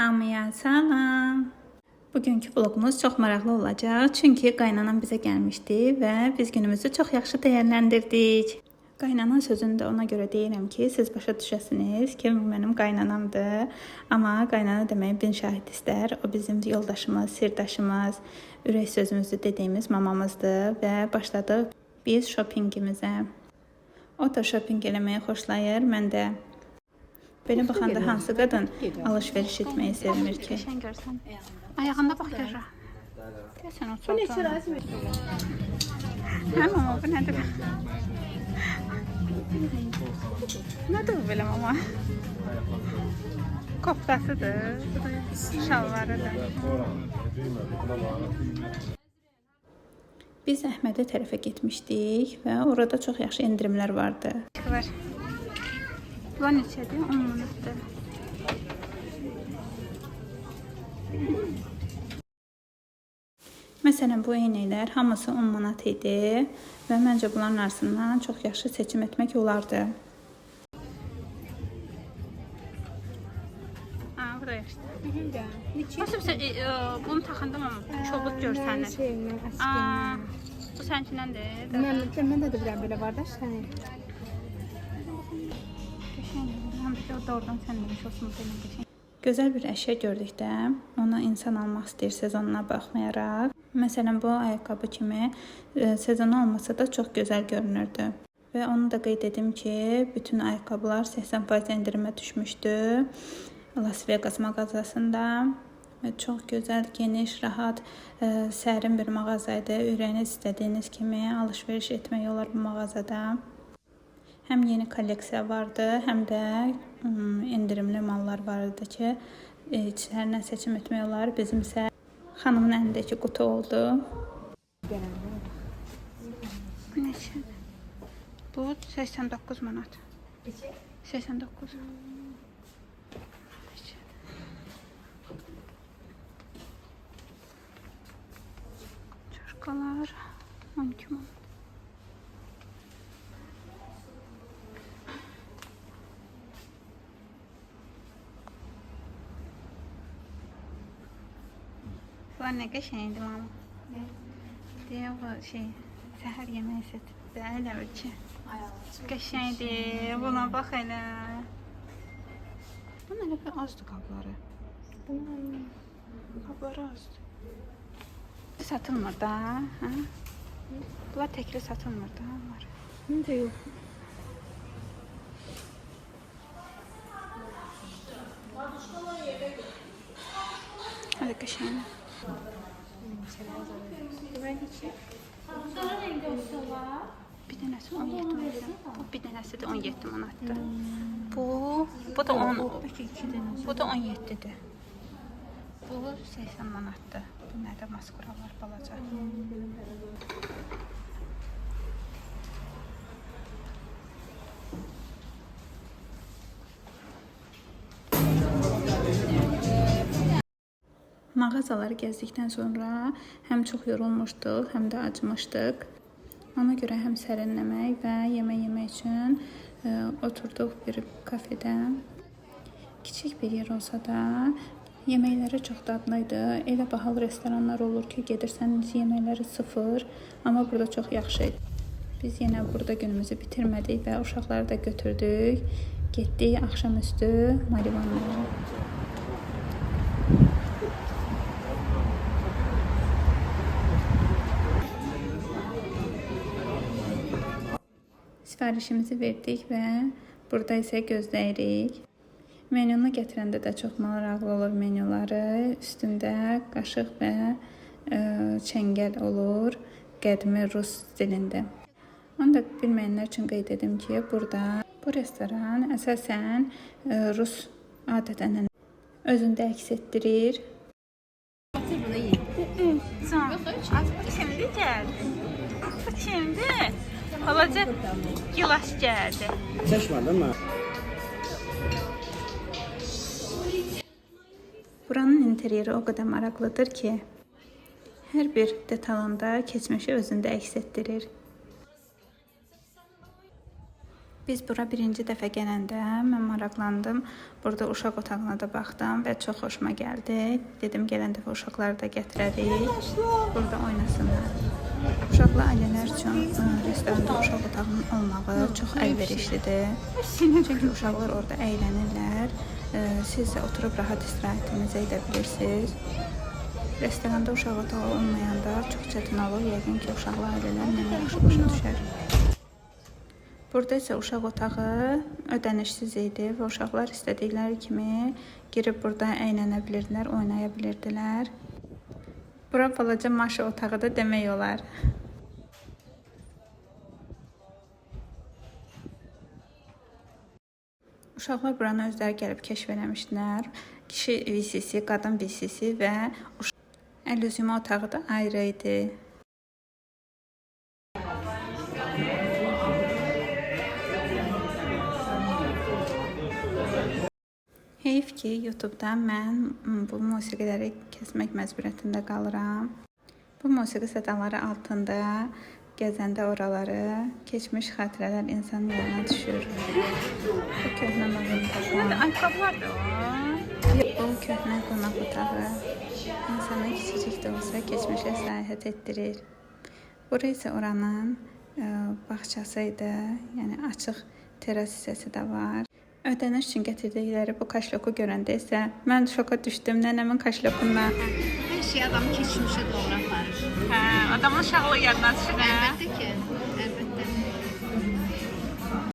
Hamıya salam. Bugünkü vlogumuz çox maraqlı olacaq. Çünki qaynanam bizə gəlmişdi və biz günümüzü çox yaxşı dəyərləndirdik. Qaynana sözünü də ona görə deyirəm ki, siz başa düşəsiniz ki, bu mənim qaynanamdır. Amma qaynana deməyi bin şahid istər. O bizim yoldaşımız, sirdaşımız, ürək sözümüzü dediyimiz mamamızdır və başladıq biz shoppingimizə. O da shopping eləməyi xoşlayır, mən də. Belə baxanda hansı qadın alış-veriş etməyi sevmir ki? Qəşəng görsən. Ayağında bax görürəm. Deyəsən o çox. Bu neçə? Hə mama, bu nədir? Nədir bu belə mama? Koftasıdır. Bu da şalvarıdır. Biz Əhmədi tərəfə getmişdik və orada çox yaxşı endirimlər vardı. Var. Bunlar neçədir? 10 manatdır. Məsələn, bu eynəklər hamısı 10 manat idi və məncə bunların arasından çox yaxşı seçim etmək olardı. Ha, bu da yaxşıdır. Nasıl sən bunu taxanda mama çobud görsənir. Şeyindən, Aa, əskindən. bu səninkinəndir. Mən məndə də bir belə var da şey. Qəşəngdir. Həm də doğrudan sən demiş olsun belə qəşəng. Gözəl bir əşya gördükdə ona insan almaq istəyir sezonuna baxmayaraq. Məsələn, bu ayaqqabı kimi sezonu olmasa da çox gözəl görünürdü. Və onu da qeyd edim ki, bütün ayaqqabılar 80% endirimə düşmüşdü Las Vegas mağazasında. Və çox gözəl, geniş, rahat, sərin bir mağaza idi. Ürəyiniz istədiyiniz kimi alış-veriş etmək olar bu mağazada. Həm yeni kolleksiya vardı, həm də endirimli mallar var idi ki, içlərindən seçim etmək olar. Bizim isə xanımın əlindəki qutu oldu. Bu neçədir? Bu 89 manat. 89. Neçədir? Çarkalar 12 manat. Bunlar nə qəşəngdir mama. Deyə bu şey səhər yeməyi setidir. Elə bil ki. Qəşəngdir. Buna bax elə. Bunun elə bir azdır qabları. Qabları azdır. Satılmır da, hə? Bunlar təkli satılmır da, bunlar. Məncə yox. Hadi qəşəng. Bir dənəsi 17 manat. Bu bir dənəsi də 17 manatdır. Bu da 10. Bəlkə iki dənə. Bu da 17-dir. Bu 80 manatdır. Bu nədir? Maskuralar balaca. Mağazaları gəzdikdən sonra həm çox yorulmuşduq, həm də acımışdıq. Ona görə həm sərinləmək və yemək yemək üçün oturduq bir kafedə. Kiçik bir yer olsa da yeməkləri çox dadlı idi. Elə bahalı restoranlar olur ki, gedirsən yeməkləri sıfır, amma burada çox yaxşı idi. Biz yenə burada günümüzü bitirmədik və uşaqları da götürdük. Getdik axşamüstü Marivanaya. Sifarişimizi verdik və burada isə gözləyirik. Menünü gətirəndə də çox maraqlı olur menyuları. Üstündə qaşıq və çəngəl olur qədimi rus stilində. Onu da bilməyənlər üçün qeyd edim ki, burada bu restoran əsasən rus adət-ənənə özündə əks etdirir. Can, az bu kimdir gəldi? Bu kimdir? Balaca gilaş gəldi. Çəkmə değil mi? Buranın interyeri o qədər maraqlıdır ki, hər bir detalında keçmişi özündə əks etdirir. Biz bura birinci dəfə gələndə mən maraqlandım. Burada uşaq otağına da baxdım və çox xoşuma gəldi. Dedim gələn dəfə uşaqları da gətirərik. Burada oynasınlar. Uşaqlı ailələr üçün restoranda uşaq otağının olmağı çox əlverişlidir. Çünki uşaqlar orada əylənirlər. Siz də oturub rahat istirahətinizi edə bilirsiniz. Restoranda uşaq otağı olmayanda çox çətin olur. Yəqin ki, uşaqlı ailələr məni yaxşı başa düşər. Burada isə uşaq otağı ödənişsiz idi və uşaqlar istədikləri kimi girib burada əylənə bilirdilər, oynaya bilirdilər. Bura balaca Maşa otağı da demək olar. Uşaqlar buranı özləri gəlib kəşf eləmişdilər. Kişi VCC, qadın VCC və əl üz yuma otağı da ayrı idi. Heyf ki, YouTube-da mən bu musiqiləri kəsmək məcburiyyətində qalıram. Bu musiqi sədaları altında gəzəndə oraları keçmiş xatirələr insanın yadına düşür. Bu köhnə mağazada. Ayaqqabılar da o. Bu köhnə qonaq otağı insanı kiçicik də olsa keçmişə səyahət etdirir. Bura isə oranın bağçası idi. Yəni açıq teras hissəsi də var. Ödəniş üçün gətirdikləri bu kaşloku görəndə isə mən şoka düşdüm nənəmin kaşlokundan. Hər şey adamı keçmişə doğru aparır. Hə, adamın uşaqlığı yadına düşür. Əlbəttə ki.